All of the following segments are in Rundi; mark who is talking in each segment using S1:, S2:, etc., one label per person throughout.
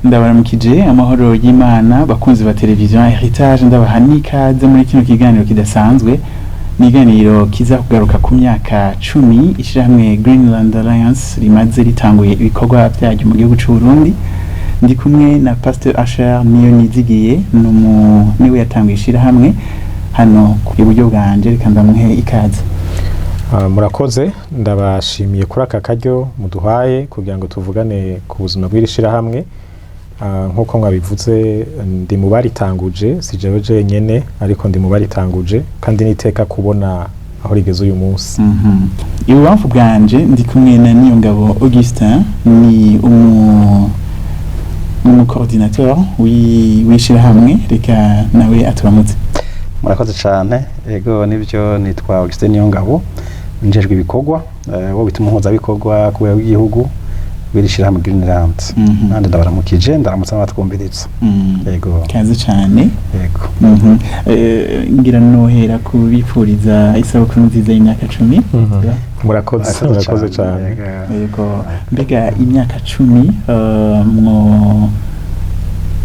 S1: Ndabaramukije, amahoro y'Imana, bakunzi ba televiziyo Heritage. Ndabaha n'ikaze muri kino kiganiro kidasanzwe. Ni ikiganiro kiza kugaruka ku myaka 10 ishirahamwe Greenland Alliance rimaze ritanguye ibikorwa vyaryo mu gihugu c'u Burundi. Ndi kumwe na Pastor Asher Niyo Nizigiye, niwe yatanguye ishirahamwe. Hano ku iburyo bwanje, reka ndamuhe ikaze.
S2: Murakoze, ndabashimiye kuri aka karyo muduhaye kugira ngo tuvugane ku buzima bw'iri shirahamwe. Nk'uko mwabivuze, ndi mu baritanguje. Si jewe jenyene, ariko ndi mu baritanguje, kandi niteka kubona aho rigeze uyu munsi.
S1: Ibubamfu bwanje ndi kumwe na Niyongabo Augustin, ni umu coordinateur w'ishirahamwe. Reka nawe aturamutse.
S3: Murakoze cyane. Ego, nibyo, nitwa Augustin Niyongabo, njejwe ibikorwa, wo bita umuhuzabikorwa ku rwego rw'igihugu w'iri shirahamwe Greenland. Nande ndabaramukije, ndaramutsa n'abatwumviriza. Yego.
S1: Kaze cyane.
S3: Yego.
S1: Ngira nohera kubipfuriza isabukuru nziza y'imyaka 10.
S2: Murakoze, murakoze cyane.
S3: Yego.
S1: Yego. Mbega imyaka 10, mwo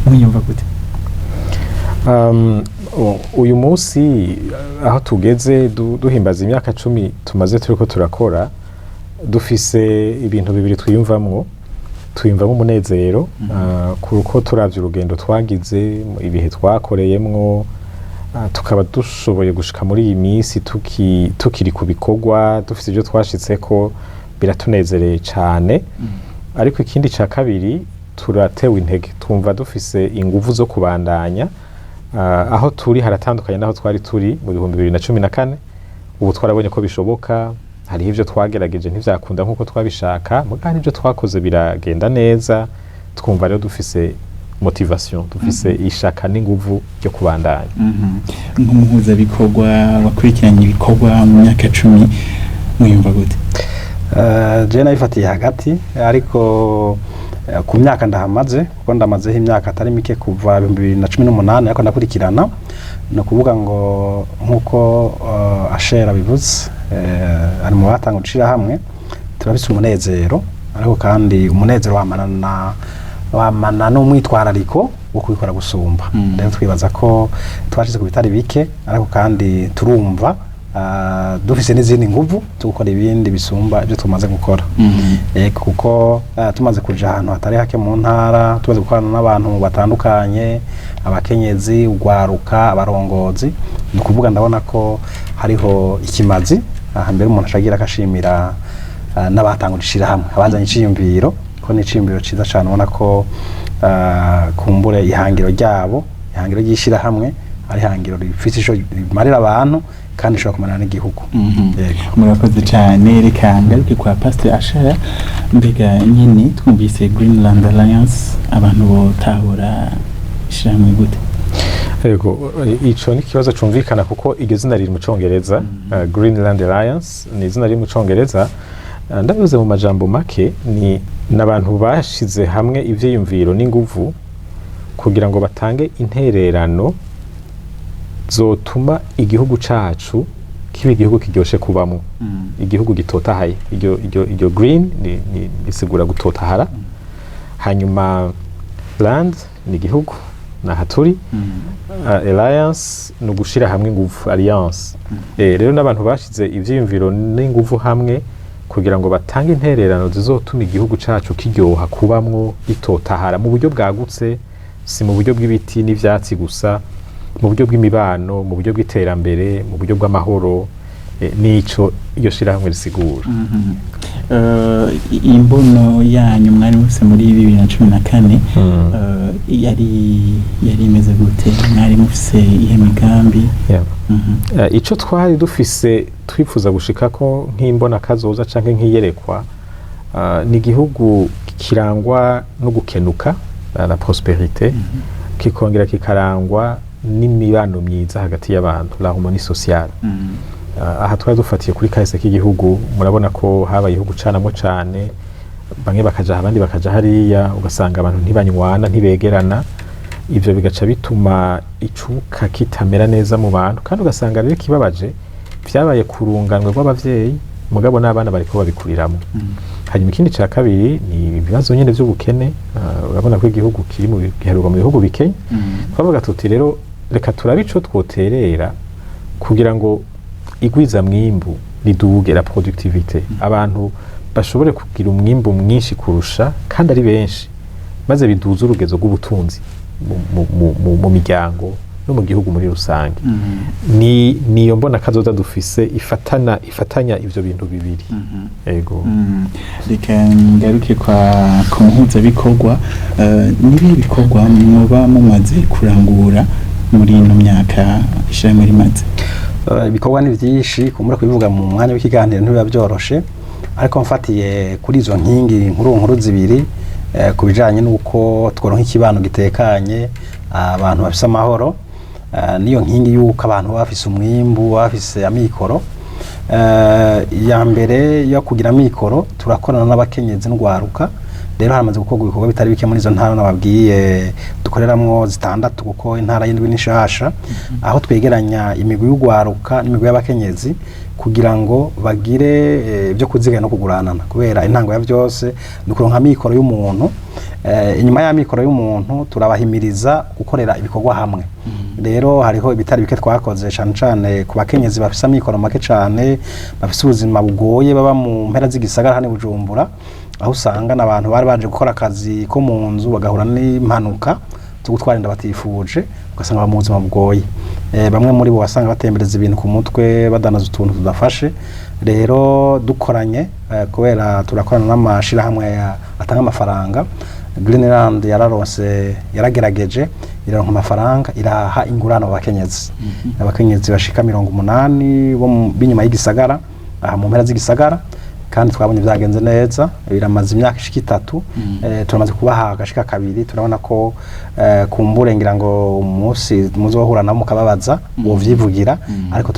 S1: mwiyumva gute?
S2: Uyu munsi aho tugeze duhimbaza imyaka 10 tumaze turiko turakora, dufise ibintu bibiri twiyumvamwo. Twiyumvamo umunezero kuko turavye urugendo twagize, ibihe twakoreyemwo, tukaba dushoboye gushika muri iyi minsi tukiri ku bikorwa, dufise ibyo twashitseko, biratunezereye cane. Ariko ikindi ca kabiri, turatewe intege, twumva dufise inguvu zo kubandanya. Aho turi haratandukanye n'aho twari turi mu 2014. Ubu twarabonye ko bishoboka. Hariho ivyo twagerageje ntivyakunda nk'uko twabishaka, muga hari ivyo twakoze biragenda neza. Twumva rero dufise motivation, dufise ishaka n'inguvu ryo kubandanya.
S1: Nk'umuhuzabikorwa wakurikiranye ibikorwa mu myaka 10, mwiyumva gute?
S3: Je nabifatiye hagati, ariko ku myaka ndahamaze, kuko ndamazeho imyaka atari mike kuva 2018, ariko ndakurikirana. Ni ukuvuga ngo nk'uko Ashera bivuze, ari mu batanga hamwe, turafise umunezero, ariko kandi umunezero wamana n'umwitwarariko wo kubikora gusumba. Rero twibaza ko twashize ku bitari bike, ariko kandi turumva dufise n'izindi nguvu zo gukora ibindi bisumba ibyo tumaze gukora. Kuko tumaze kuja ahantu hatari hake mu ntara, tumaze gukorana n'abantu batandukanye, abakenyezi, ugwaruka, abarongozi, ni ukuvuga ndabona ko hariho ikimazi. Aha mbere umuntu ashagira akashimira n'abatanguje ishirahamwe, abazanye iciyumviro, ko ni iciyumviro ciza cane. Ubona ko kumbure ihangiro ryabo, ihangiro ry'ishirahamwe, ari ihangiro rifise ico rimarira abantu kandi rishobora kumarira n'igihugu. Yego.
S1: Murakoze cyane. Reka ngaruke kwa Pastor Ashara. Mbega nyine twumvise Greenland Alliance, abantu botahura ishirahamwe gute?
S2: Yego, ico ni ikibazo cumvikana, kuko iryo zina riri mu Congereza. Greenland Alliance ni izina riri mu Congereza. Ndabivuze mu majambo make, ni n'abantu bashize hamwe ivyiyumviro n'inguvu kugira ngo batange intererano zotuma igihugu cacu kiba igihugu kiryoshe kubamwo, igihugu gitotahaye. Iryo green ni risigura gutotahara, hanyuma land ni igihugu, naha turi, alliance ni ugushira hamwe inguvu, alliance. Rero n'abantu bashize ivyiyumviro n'inguvu hamwe kugira ngo batange intererano zizotuma igihugu cacu kiryoha kubamwo, gitotahara mu buryo bwagutse, si mu buryo bw'ibiti n'ivyatsi gusa, mu buryo bw'imibano, mu buryo bw'iterambere, mu buryo bw'amahoro. Nico iryo shirahamwe risigura.
S1: Imbono yanyu mwari mufise muri 2014 yari imeze gute? Mwari mufise iyihe migambi?
S2: Ico twari dufise twifuza gushikako nk'imbona kazoza canke nk'iyerekwa, ni igihugu kirangwa no gukenuka, la prospérité, kikongera kikarangwa n'imibano myiza hagati y'abantu, la harmonie sociale. Aha twari dufatiye kuri kahise k'igihugu. Murabona ko habaye igihugu canamwo cane, bamwe bakaja aha, abandi bakaja hariya, ugasanga abantu ntibanywana, ntibegerana. Ivyo bigaca bituma icuka kitamera neza mu bantu, kandi ugasanga rero ikibabaje vyabaye ku runganwe rw'abavyeyi, mugabo n'abana bariko babikuriramwo. Hanyuma ikindi ca kabiri ni ibibazo nyene vy'ubukene. Urabona ko igihugu kiri mu giharurwa mu bihugu bikenye. Twavuga tuti rero reka turabe ico twoterera kugira ngo igwiza mwimbu riduge, la productivité, abantu bashobore kugira umwimbu mwinshi kurusha kandi ari benshi, maze biduze urugezo rw'ubutunzi mu miryango no mu gihugu muri rusange. Ni niyo mbona kazoza dufise ifatanya ivyo bintu bibiri. Ego.
S1: Reka ngaruke kwa ku muhuzabikorwa. Nibihe bikorwa muba mumaze kurangura muri ino myaka ishirahamwe rimaze?
S3: Ibikorwa ni byinshi, kumbura kubivuga mu mwanya w'ikiganiro ntibiba byoroshe, ariko mfatiye kuri izo nkingi nkuru nkuru zibiri, ku bijanye n'uko tworonka ikibano gitekanye, abantu bafise amahoro, n'iyo nkingi y'uko abantu baba bafise umwimbu, baba bafise amikoro. Iya mbere yo kugira amikoro, turakorana n'abakenyezi n'urwaruka. Rero haramaze gukorwa ibikorwa bitari bike muri izo ntara nababwiye dukoreramwo zitandatu, kuko intara y'indwi n'ishasha, aho twegeranya imigwi y'urwaruka n'imigwi y'abakenyezi kugira ngo bagire ibyo kuziganya no kuguranana, kubera intango ya byose ni ukuronka amikoro y'umuntu. Inyuma y'amikoro y'umuntu turabahimiriza gukorera ibikorwa hamwe. Rero hariho ibitari bike twakoze, cane cane ku bakenyezi bafise amikoro make cane, bafise ubuzima bugoye, baba mu mpera z'igisagara hano i Bujumbura, aho usanga n'abantu bari baje gukora akazi ko mu nzu bagahura n'impanuka zo gutwara inda batifuje, ugasanga baba mu buzima bugoye. Bamwe muri bo wasanga batembereza ibintu ku mutwe, badanaza utuntu tudafashe. Rero dukoranye, kubera turakorana n'amashirahamwe atanga amafaranga, Greenland yararonse, yaragerageje iraronka amafaranga, iraha ingurane abo bakenyezi, abakenyezi bashika 80 bo b'inyuma y'igisagara, aha mu mpera z'igisagara, kandi twabonye byagenze neza. Biramaze imyaka ishika 3, turamaze kubaha agashika kabiri. Turabona ko kumbure ngira ngo umunsi muzohura nabo mukababaza bovyivugira, ariko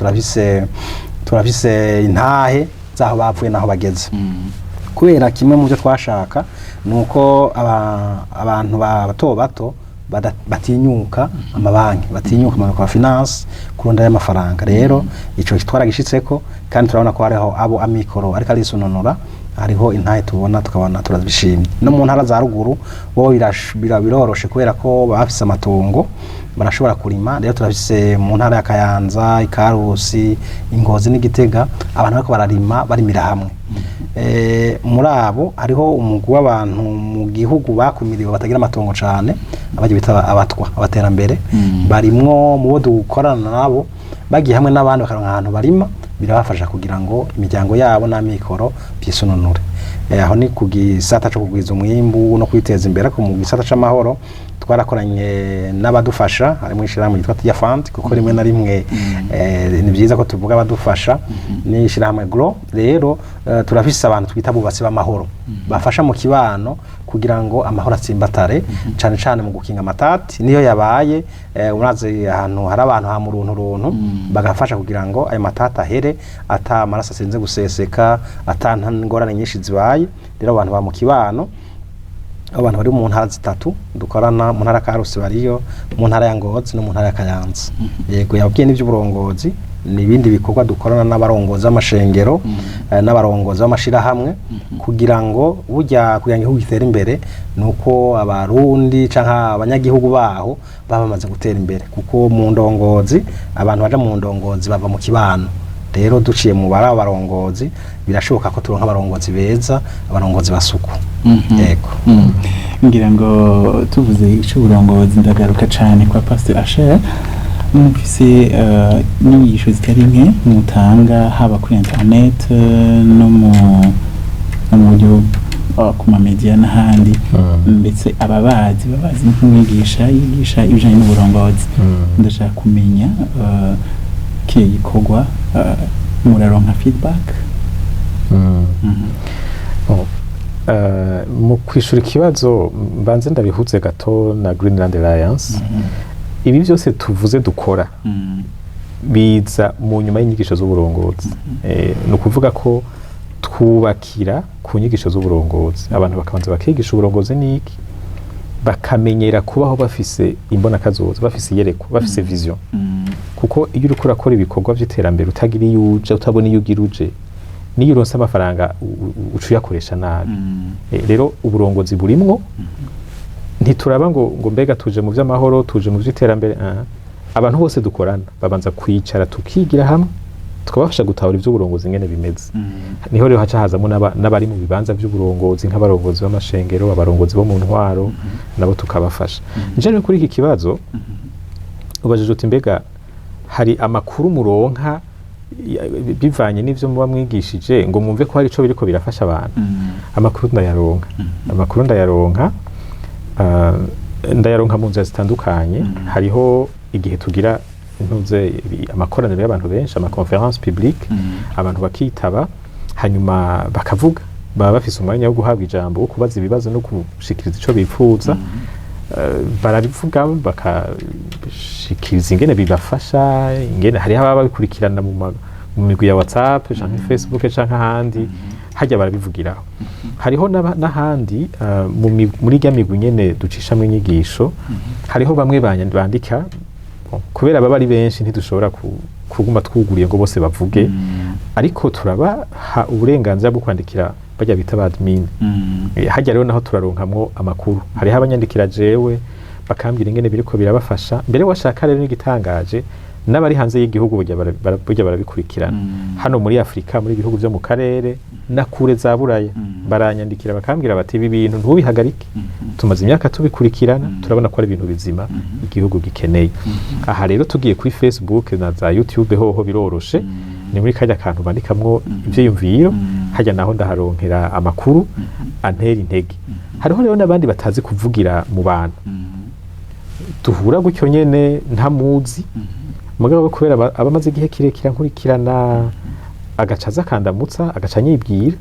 S3: turafise intahe zaho bapfuye naho bageze, kubera kimwe mu byo twashaka ni uko abantu bato bato batinyuka amabanki, batinyuka ama finance kurondera amafaranga. Rero ico twaragishitseko, kandi turabona ko hariho abo amikoro ariko arisununura, hariho intahe tubona, tukabona turazishimye. No mu ntara za ruguru bo biroroshe kubera ko bafise amatongo, barashobora kurima. Rero turafise mu ntara ya Kayanza, Ikarusi, Ingozi n'Igitega abantu bariko bararima, barimira hamwe. Muri abo hariho umugwi w'abantu mu gihugu bakumiriwe, batagira amatongo cane, abaje bita abatwa abaterambere, barimwo mu bo dukorana nabo. Bagiye hamwe n'abandi bakaronka ahantu barima, birabafasha kugira ngo imiryango yabo n'amikoro byisununure. Aho ni ku gisata co kugwiza umwimbu no kwiteza imbere. Ariko mu gisata c'amahoro twarakoranye n'abadufasha, harimo ishirahamwe ryitwa Tiya Fund, kuko rimwe na rimwe ni byiza ko tuvuga abadufasha, ni ishirahamwe Grow. Rero turafise abantu twita abubatsi b'amahoro, bafasha mu kibano kugira ngo amahoro atsimbatare, cane cane mu gukinga amatati niyo yabaye. Urazi ahantu hari abantu ha muruntu runtu, bagafasha kugira ngo ayo matati ahere ata amaraso asinze guseseka, ata ngorane nyinshi zibaye. Rero abantu ba mu kibano, abantu bari mu ntara zitatu dukorana, mu ntara Karusi bariyo, mu ntara ya Ngozi no mu ntara ya Kayanza. Yego, yabwiye n'ivy'uburongozi, ni ibindi bikorwa dukorana n'abarongozi b'amashengero, n'abarongozi b'amashirahamwe, kugira ngo burya kugira ngo igihugu gitere imbere nuko abarundi canke abanyagihugu baho baba bamaze gutera imbere, kuko mu ndongozi, abantu baja mu ndongozi bava mu kibano. Rero duciye mu bari abarongozi, birashoboka ko turonka abarongozi beza, abarongozi basuku. Yego.
S1: Ngira ngo tuvuze icy'uburongozi, ndagaruka cyane kwa Pastor Asher. Mufise n'inyigisho zitari nke mutanga, haba kuri internet, no mu buryo ku mamedia n'ahandi, ndetse ababazi babazi nk'umwigisha yigisha ibijanye n'uburongozi. Ndashaka kumenya kiye gikorwa muraronka feedback?
S2: Oh. Mu kwishura ikibazo, mbanze ndabihuze gato na Greenland Alliance. Ibi byose tuvuze dukora biza mu nyuma y'inyigisho z'uburongozi. Ni ukuvuga ko twubakira ku nyigisho z'uburongozi, abantu bakabanza bakigisha uburongozi n'iki, bakamenyera kubaho bafise imbonakazoza, bafise iyerekwa, bafise vision, kuko iyo uriko urakora ibikorwa vy'iterambere utagira iyo uja, utabona iyo ugira uje. Niyo uronse amafaranga uca uyakoresha nabi. Rero uburongozi burimwo, ntituraba ngo mbega tuje mu by'amahoro, tuje mu by'iterambere. Abantu bose dukorana babanza kwicara, tukigira hamwe, tukabafasha gutahura iby'uburongozi ingene bimeze. Niho rero haca hazamo n'abari mu bibanza by'uburongozi, nk'abarongozi b'amashengero, abarongozi bo mu ntwaro, nabo tukabafasha. Nje rero kuri iki kibazo ubajije uti: mbega hari amakuru muronka bivanye n'ivyo muba mwigishije, ngo mwumve ko hari ico biriko birafasha abantu? Amakuru ndayaronka, amakuru ndayaronka, ndayaronka mu nzira zitandukanye. Hariho igihe tugira ntuze amakoraniro y'abantu benshi, ama conférence publique, abantu bakitaba, hanyuma bakavuga, baba bafise umwanya wo guhabwa ijambo, wo kubaza ibibazo no gushikiriza ico bipfuza. Barabivuga, bakashikiriza ingene bibafasha, ingene hariho ababa babikurikirana mu migwi ya WhatsApp canke Facebook canke ahandi, hajya barabivugiraho. Hariho n'ahandi muri rya migwi nyene ducishamwo inyigisho, hariho bamwe bandika. Bon, kubera baba ari benshi, ntidushobora kuguma twuguriye ngo bose bavuge, ariko turabaha uburenganzira bwo kwandikira bajya bita ba admin. Hajya rero naho turaronkamwo amakuru. Hariho abanyandikira jewe bakambwira ingene biriko birabafasha. Mbere washaka rero n'igitangaje, n'abari hanze y'igihugu burya barabikurikirana. Hano muri Afurika, muri bihugu vyo mu karere na kure za Buraya, baranyandikira bakambwira bati: "Ibi bintu ntubihagarike, tumaze imyaka tubikurikirana, turabona ko ari ibintu bizima igihugu gikeneye." Aha rero tugiye kuri Facebook na za YouTube hoho biroroshe, ni muri kajya kantu bandikamwo ivyiyumviro, hajya naho ndaharonkera amakuru antera intege. Hariho rero n'abandi batazi kuvugira mu bantu, duhura gutyo nyene ntamuzi, mugabo kubera aba amaze igihe kirekire ankurikirana, agaca aza akandamutsa, agaca anyibwira,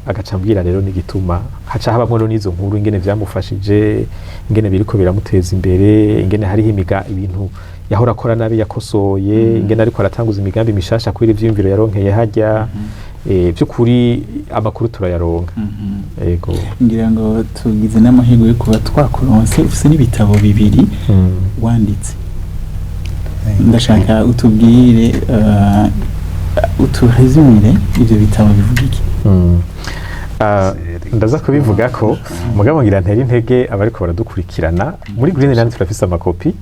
S2: agaca ambwira rero n'igituma haca habamwo rero n'izo nkuru, ingene vyamufashije, ingene biriko biramuteza imbere, ingene hariho ibintu yahora akora nabi yakosoye, ingene ariko aratanguza imigambi mishasha kubera ivyiyumviro yaronkeye hajya. Vy'ukuri amakuru turayaronka. Ego.
S1: Ngira ngo tugize n'amahirwe yo kuba twakuronse, ufise n'ibitabo bibiri wanditse. Ndashaka utubwire, uturezumire ivyo bitabo bivuga iki.
S2: Ndaza kubivuga ko, mugabo ngira ntere intege abariko baradukurikirana. Muri Greenland turafise amakopi,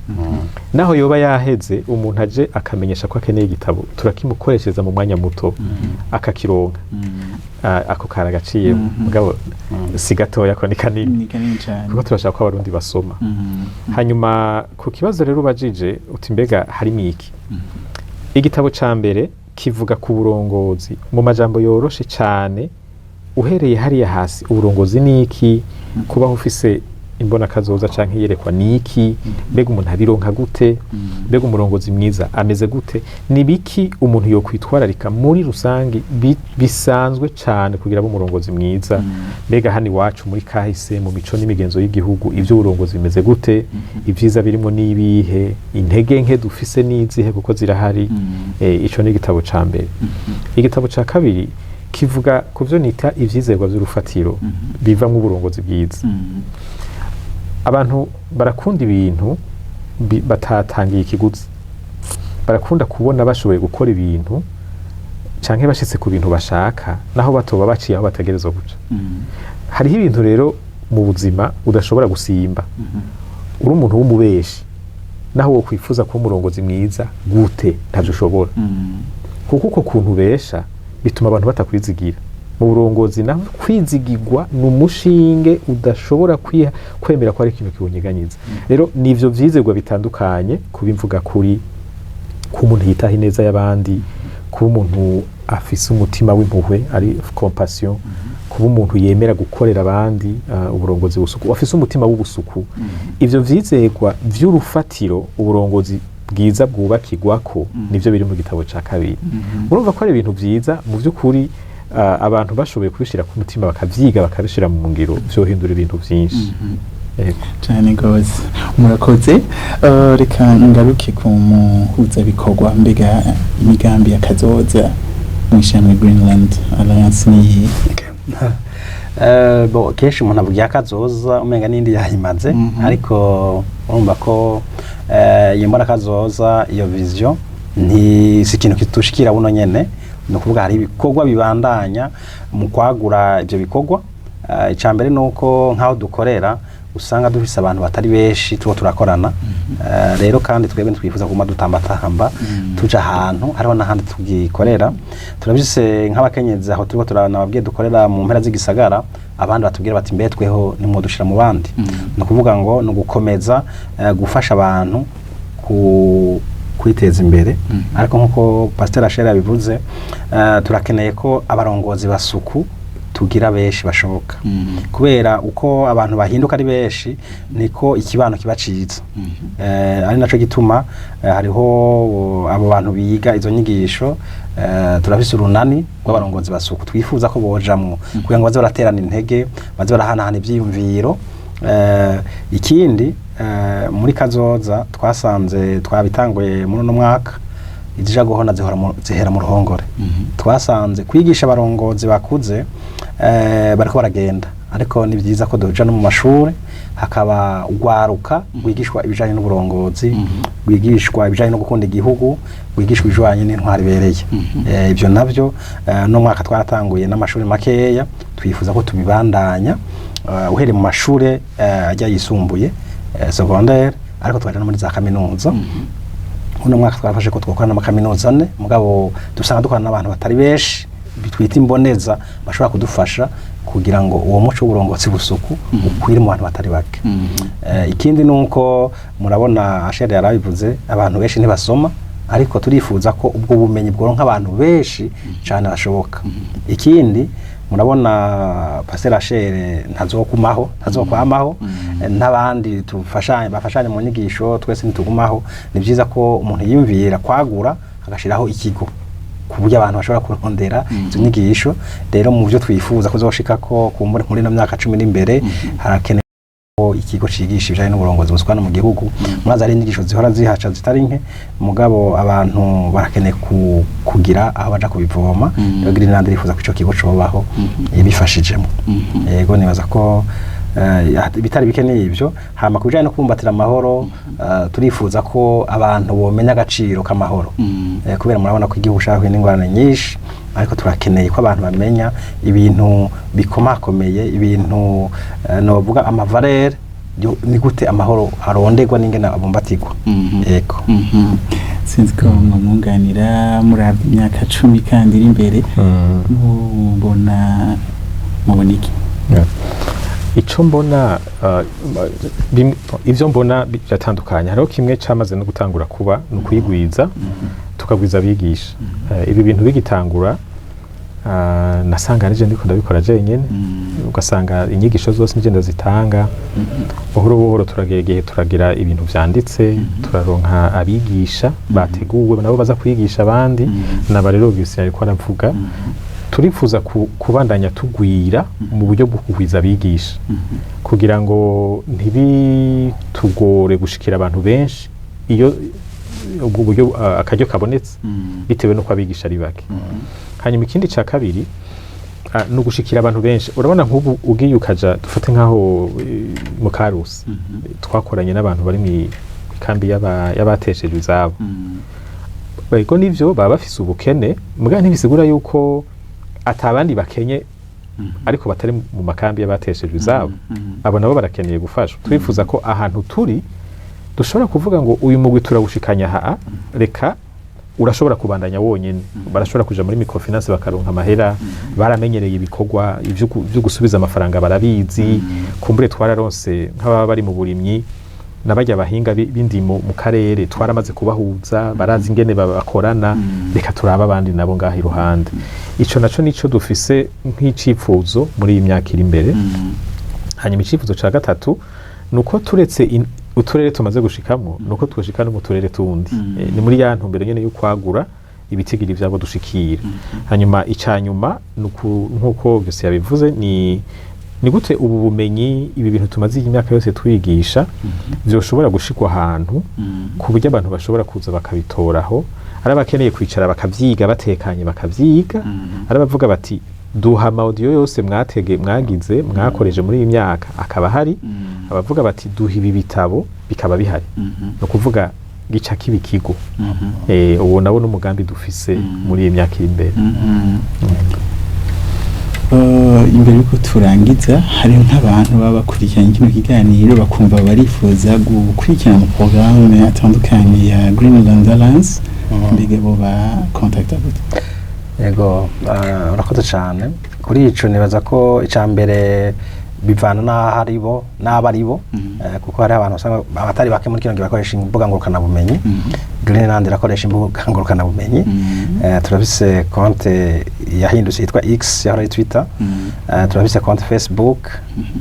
S2: naho yoba yaheze, umuntu aje akamenyesha ko akeneye igitabo, turakimukoreshereza mu mwanya muto akakironka. Ako karagaciyemo. Mugabo si gatoya, ko ni kanini.
S1: Ni kanini cane.
S2: Kuko turashaka ko Abarundi basoma. Hanyuma ku kibazo rero ubajije uti: mbega harimo iki? Igitabo ca mbere kivuga ku burongozi mu majambo yoroshe cane, uhereye hariya hasi: uburongozi ni iki? Kubaho ufise imbonakazoza canke iyerekwa ni iki? Mbega umuntu abironka gute? Mbega umurongozi mwiza ameze gute? Ni biki umuntu yokwitwararika muri rusange bisanzwe cane kugira abe umurongozi mwiza? Mbega hano iwacu muri kahise, mu mico n'imigenzo y'igihugu, ivy'uburongozi bimeze gute? Ibyiza birimo n'ibihe? Intege nke dufise n'izihe, kuko zirahari? Ico ni igitabo ca mbere. Igitabo ca kabiri kivuga ku vyo nita ivyizerwa vy'urufatiro bivamwo uburongozi bwiza. Abantu barakunda ibintu batatangiye ikiguzi, barakunda kubona bashoboye gukora ibintu canke bashitse ku bintu bashaka, naho batoba baciye aho bategerezwa guca. Hariho ibintu rero mu buzima udashobora gusimba. Uri umuntu w'umubeshi, naho wo kwifuza kuba umurongozi mwiza gute, ntavyo ushobora, kuko uko kuntu ubesha bituma abantu batakwizigira. Mu burongozi naho kwizigirwa ni umushinge udashobora kwemera ko hari ikintu kiwunyeganyiza. Rero ni ivyo vyizerwa bitandukanye: kuba imvuga kuri, kuba umuntu yitaho ineza y'abandi, kuba umuntu afise umutima w'impuhwe, ari compassion, kuba umuntu yemera gukorera abandi, uburongozi busuku, afise umutima w'ubusuku. Ivyo vyizerwa vy'urufatiro uburongozi bwiza bwubakirwako nivyo biri mu gitabo ca kabiri. Urumva ko ari ibintu vyiza mu vy'ukuri, abantu bashoboye kubishira ku mutima, bakavyiga, bakabishira mu ngiro, vyohindura ibintu vyinshi. Yego.
S1: Cyane gose, murakoze. Reka ngaruke ku muhuzabikorwa. Mbega imigambi ya kazoza mu ishami Greenland Alliance ni iyihe?
S3: Bo kenshi umuntu avuga akazoza umenga n'indi yayimaze, ariko urumva ko iyo mbona kazoza, iyo vision, nti si ikintu kitushikira buno nyene. Ni ukuvuga hari ibikorwa bibandanya mu kwagura ibyo bikorwa. Icya mbere ni uko nk'aho dukorera usanga dufise abantu batari benshi tuba turakorana. Rero kandi twebwe ntitwifuza kuguma dutambatamba tuja ahantu hariho n'ahandi tugikorera. Turabise nk'abakenyezi aho turiko turanababwiye dukorera mu mpera z'igisagara, abandi batubwira bati: "Mbe tweho nimwodushira mu bandi?" Ni ukuvuga ngo ni ugukomeza gufasha abantu ku kwiteza imbere. Ariko nk'uko Pasiteri Ashera yabivuze, turakeneye ko abarongozi basuku tugira benshi bashoboka, kubera uko abantu bahinduka ari benshi niko ikibano kiba ciza. Ari naco gituma hariho abo bantu biga izo nyigisho, turafise urunani rw'abarongozi basuku twifuza ko bojamwo kugira ngo baze baraterana intege, baze barahanahana ivyiyumviro. Ikindi, muri kazoza twasanze twabitanguye muri uno mwaka, izija guhona zihora zihera mu ruhongore. Twasanze kwigisha abarongozi bakuze bariko baragenda, ariko ni byiza ko duja no mu mashuri hakaba ugwaruka rwigishwa ibijanye n'uburongozi, rwigishwa ibijanye no gukunda igihugu, rwigishwa ibijanye n'intwari ibereye. Ivyo navyo no mwaka twaratanguye n'amashuri makeya, twifuza ko tubibandanya, uhereye mu mashure ajya yisumbuye, secondaire, ariko tukaja no muri za kaminuza. Uno mwaka twafashe ko twokorana n'amakaminuza ane, mugabo dusanga dukorana n'abantu batari benshi bitwita imboneza bashobora kudufasha kugira ngo uwo muco w'uburongozi busuku ukwire mu bantu batari bake. Ikindi ni uko murabona Ashere yarabivuze, abantu benshi ntibasoma, ariko turifuza ko ubwo bumenyi bworonka abantu benshi cyane bashoboka. Ikindi murabona Pasiteri Ashere ntazokumaho, ntazokwamaho, n'abandi tufashanye bafashanye mu nyigisho, twese ntitugumaho. Ni byiza ko umuntu yiyumvira kwagura agashiraho ikigo ku buryo abantu bashobora kurondera izo nyigisho. Rero mu byo twifuza kuzoshika ko kumbure muri ino myaka 10 n'imbere, harakenewe ko ikigo cigisha ibijanye n'uburongozi busukana mu gihugu. Murazi hari inyigisho zihora zihaca zitari nke, mugabo abantu barakeneye kugira aho baja kubivoma. Rero Greenland irifuza ko ico kigo cobaho ibifashijemo. Yego, nibaza ko ibitari bike ni ivyo. Hama ku bijanye no kubumbatira amahoro, turifuza ko abantu bomenya agaciro k'amahoro, kubera murabona ko igihugu ushaka n'ingorane nyinshi, ariko turakeneye ko abantu bamenya ibintu bikomakomeye, ibintu novuga ama valeurs, ni gute amahoro aronderwa n'ingene abumbatirwa. Yego.
S1: Sinzi ko mwamwunganira. Muravye imyaka 10 kandi iri imbere, mubona iki?
S2: Yeah. Ico mbona, ivyo mbona biratandukanye. Hariho kimwe camaze no gutangura kuba, ni ukuyigwiza, tukagwiza abigisha. Ibi bintu bigitangura, nasanga nije ndiko ndabikora jenyene, ugasanga inyigisho zose nije ndazitanga. Buhoro buhoro turagera igihe turagira ibintu vyanditse, turaronka abigisha bateguwe nabo baza kwigisha abandi. Naba rero Augustin ariko aravuga, turifuza kubandanya tugwira mu buryo bwo kugwiza abigisha kugira ngo ntibitugore gushikira abantu benshi iyo ubwo buryo akaryo kabonetse, bitewe n'uko abigisha ari bake. Hanyuma ikindi ca kabiri, ni ugushikira abantu benshi. Urabona nk'ubu ugiye ukaja, dufate nk'aho mu Karusi, twakoranye n'abantu bari mw'ikambi y'abateshejwe izabo. Ego nivyo, baba bafise ubukene, mugabo ntibisigura yuko atabandi bakenye ariko batari mu makambi y'abateshejwe izabo. Abo nabo barakeneye gufashwa. Twifuza ko ahantu turi dushobora kuvuga ngo uyu mugwi turawushikanya aha, reka urashobora kubandanya wonyene. Barashobora kuja muri microfinance bakaronka amahera, baramenyereye ibikorwa ivyo gusubiza amafaranga barabizi. Kumbure twararonse nk'ababa bari mu burimyi n'abarya abahinga b'indimo mu karere, twaramaze kubahuza, barazi ingene bakorana. Reka turabe abandi nabo ngaha iruhande. Ico naco nico dufise nk'icifuzo muri iyi myaka iri imbere. Hanyuma icifuzo ca gatatu nuko turetse uturere tumaze gushikamwo, nuko twoshika no mu turere tundi. Ni muri ya ntumbero nyene yo kwagura ibitigiri vyabo dushikira. Hanyuma ica nyuma nkuko Augustin yabivuze, ni gute ubu bumenyi, ibi bintu tumaze iyi myaka yose twigisha, vyoshobora gushikwa ahantu ku buryo abantu bashobora kuza bakabitoraho, ari abakeneye kwicara bakavyiga batekanye bakavyiga, ari abavuga bati: "Duha ama audio yose mwatege mwagize mwakoreje muri iyi myaka", akaba hari abavuga bati: "Duha ibi bitabo", bikaba bihari. Ni ukuvuga Gica kiba ikigo. Uwo nawo n'umugambi dufise muri iyi myaka iri imbere.
S1: Imbere yuko turangiza, hariho nk'abantu baba bakurikiranye kino kiganiro bakumva barifuza gukurikirana amaporogaramu atandukanye ya Greenland Alliance. Mbega bo ba contacta gute?
S3: Yego, urakoze cyane kuri ico. Nibaza ko icya mbere bivana n'aho ari bo n'abo ari bo, kuko hariho abantu usanga abatari bake muri kino gihe bakoresha imbuga ngurukanabumenyi. Greenland irakoresha imbuga ngurukanabumenyi. Turafise konte yahindutse yitwa X, yahora ari Twitter. Turafise konte Facebook,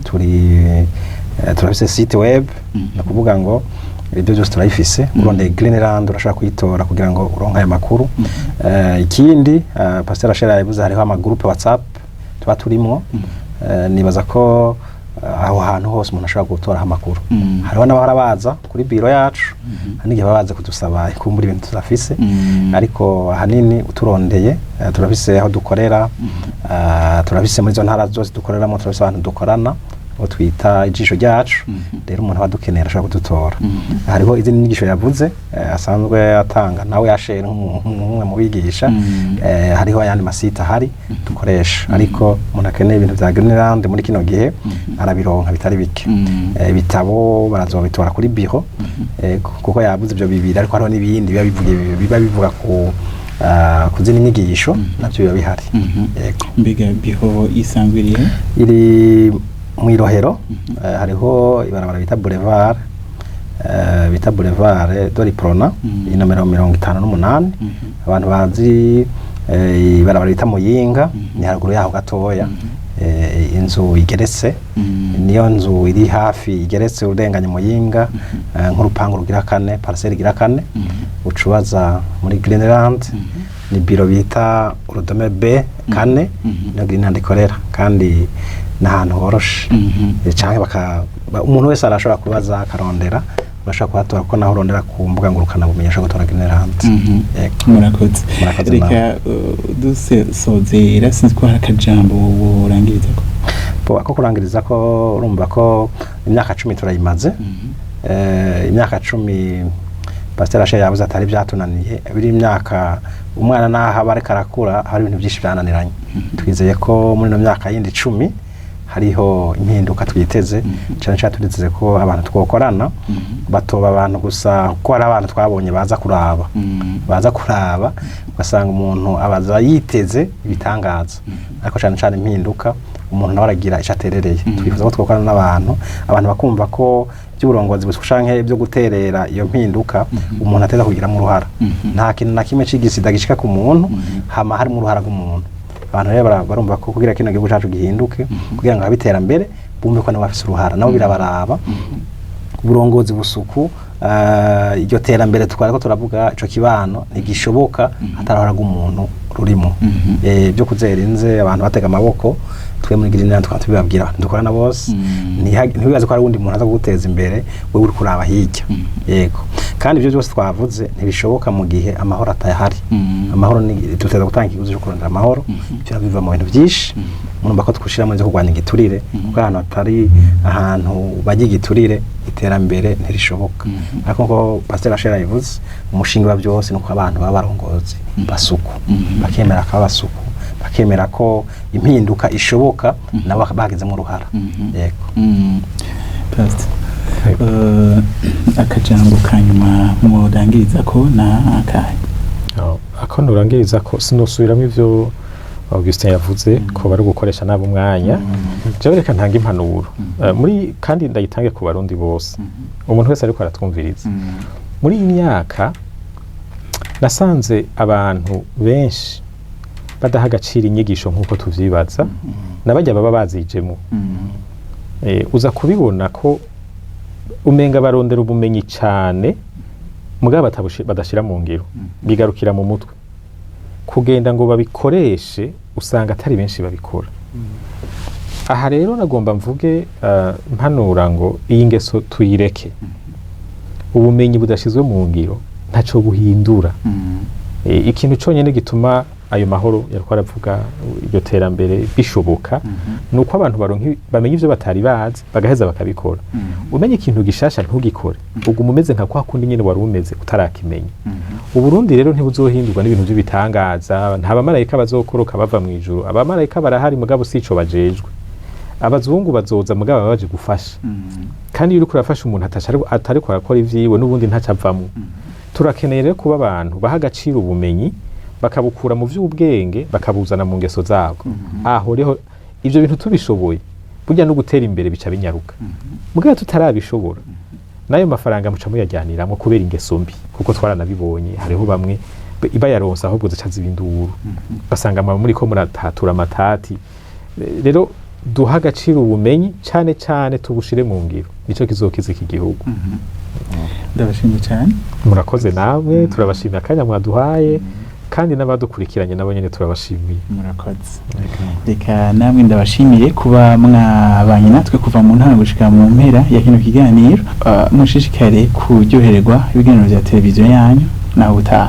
S3: turi turafise site web. Ni ukuvuga ngo ibyo byose turayifise. Urondeye Greenland urashobora kuyitora kugira ngo uronke ayo makuru. Ikindi, Pasteur Rachel yabivuze, hariho amagroupe WhatsApp tuba turimwo. Nibaza ko aho hantu hose umuntu ashobora gutoraho amakuru. Hariho n'abahora baza kuri biro yacu, hari n'igihe baba baza kudusaba kumbura ibintu tudafise, ariko ahanini uturondeye, turafise aho dukorera, turafise muri izo ntara zose dukoreramo, turafise abantu dukorana abo twita ijisho ryacu. Rero umuntu aba adukenera ashobora kudutora. Hariho izindi nyigisho yavuze, asanzwe atanga nawe yashere nk'umwe mu bigisha. Hariho ayandi masite ahari dukoresha, ariko umuntu akeneye ibintu vya Greenland muri kino gihe arabironka bitari bike. Ibitabo barazobitora kuri biro, kuko yavuze ibyo bibiri, ariko hariho n'ibindi biba bivuga ku zindi nyigisho, navyo biba bihari. Yego.
S1: Mbega biro isanzwe irihe?
S3: Iri mu Irohero. Hariho ibarabara bita boulevard, bita boulevard de l'Uprona, inomero 58. Abantu bazi ibarabara bita Muyinga, ni haruguru yaho gatoya. Inzu igeretse, niyo nzu iri hafi igeretse urenganye Muyinga, nk'urupangu rugira kane, parcelle igira kane, ucubaza muri Greenland. Ni biro bita urudome B kane, niyo Greenland ikorera, kandi ni ahantu horoshe. Canke umuntu wese arashobora kubaza akarondera, urashobora kuhatora, kuko naho urondera ku mbuga ngurukanabumenyi ashobora gutora Greenland. Yego.
S1: Murakoze.
S3: Murakoze.
S1: Reka dusozera, sinzi ko hari akajambo worangirizako.
S3: Bo, ako kurangiriza ko urumva ko imyaka 10 turayimaze. Imyaka 10, Pasteur Rachel yavuze atari byatunaniye, biri imyaka umwana naho aba ariko arakura hari ibintu byinshi byananiranye. Twizeye ko muri ino myaka yindi 10 hariho impinduka twiteze. Cyane cyane turiteze ko abantu twokorana batoba abantu gusa, kuko hari abantu twabonye baza kuraba, baza kuraba ugasanga umuntu abaza yiteze ibitangaza, ariko cyane cyane impinduka umuntu nawe aragira icyo aterereye. Twifuza ko twokorana n'abantu, abantu bakumva ko iby'uburongozi gusa canke ibyo guterera iyo mpinduka umuntu ateza kugiramo uruhara. Nta kintu na kimwe c'igisida gishika ku muntu hama harimo uruhara rw'umuntu. Abantu rero barumva ko kugira kino gihugu cacu gihinduke, kugira ngo habe iterambere, bumve ko nabo bafise uruhara, nabo birabaraba. Uburongozi busuku, iryo terambere twari ko turavuga, ico kibano ntigishoboka hatarahora rw'umuntu rurimo. Byo kuzera inze abantu batega amaboko, twe muri Greenland tukaba tubibabwira abantu dukorana bose, ntiwibaze ko hari uwundi muntu aza kuguteza imbere wewe uri kuraba hirya. Yego, kandi ibyo byose twavuze ntibishoboka mu gihe amahoro atahari. Amahoro ni duteza gutanga ikiguzi cyo kurondera amahoro. Ibyo biva mu bintu byinshi. Murumva ko twushira mu byo kurwanya igiturire, kuko ahantu hatari ahantu bajya igiturire iterambere ntirishoboka. Ariko nko Pasteur Rachel yabivuze, umushinga wa byose ni uko abantu baba barongozi basuku, bakemera ko basuku, bakemera ko impinduka ishoboka, nabo bagizemo uruhara. Yego.
S1: Pastor, akajambo ka nyuma murangiriza ko na akahe?
S2: Ako nurangiriza ko sinosubiramo ivyo Augustin yavuze ko bari gukoresha nabi umwanya. Jewe reka ntanga impanuro, muri kandi ndayitange ku Barundi bose, umuntu wese ariko aratwumviriza. Muri iyi myaka nasanze abantu benshi badaha agaciro inyigisho nk'uko tuvyibaza, n'abajya baba bazijemo. Uza kubibona ko umenga barondera ubumenyi cane, mugabo badashira mu ngiro, bigarukira mu mutwe. Kugenda ngo babikoreshe usanga atari benshi babikora. Aha rero nagomba mvuge, mpanura ngo iyi ngeso tuyireke. Ubumenyi budashizwe mu ngiro ntaco buhindura. Ikintu conyene gituma Ayo mahoro yariko aravuga, iryo terambere bishoboka nuko abantu baronka bamenya ivyo batari bazi, bagaheza bakabikora. Umenye ikintu gishasha ntugikore, uguma umeze nka kwa kundi nyene wari umeze utarakimenya. Uburundi rero ntibuzohindurwa n'ibintu by'ibitangaza. Nta bamarayika bazokoroka bava mu ijuru. Abamarayika barahari, mugabo sico bajejwe. Abazungu bazoza, mugabo baba baje gufasha. Kandi iyo uriko urafasha umuntu atariko arakora ivyiwe, n'ubundi ntaco avamwo. Turakeneye rero kuba abantu baha agaciro ubumenyi, bakabukura mu vy'ubwenge, bakabuzana mu ngeso zabo. Aho rero ivyo bintu tubishoboye, burya no gutera imbere bica binyaruka. Mugabo tutarabishobora, n'ayo mafaranga muca muyajyaniramwo kubera ingeso mbi, kuko twaranabibonye, hariho bamwe bayaronse ahubwo zica ziba induru, basanga muriko muratatura amatati. Rero duha agaciro ubumenyi cane cane, tubushire mu ngiro, nico kizokiza iki gihugu.
S1: Ndabashimiye cyane.
S2: Murakoze namwe, turabashimiye akanya mwaduhaye, kandi n'abadukurikiranye nabo nyene turabashimiye.
S1: Murakoze. Reka namwe ndabashimiye kuba mwabanye natwe kuva mu ntango gushika mu mpera ya kino kiganiro. Mushishikare kuryohererwa ibiganiro vya televiziyo yanyu. Nawe utaha.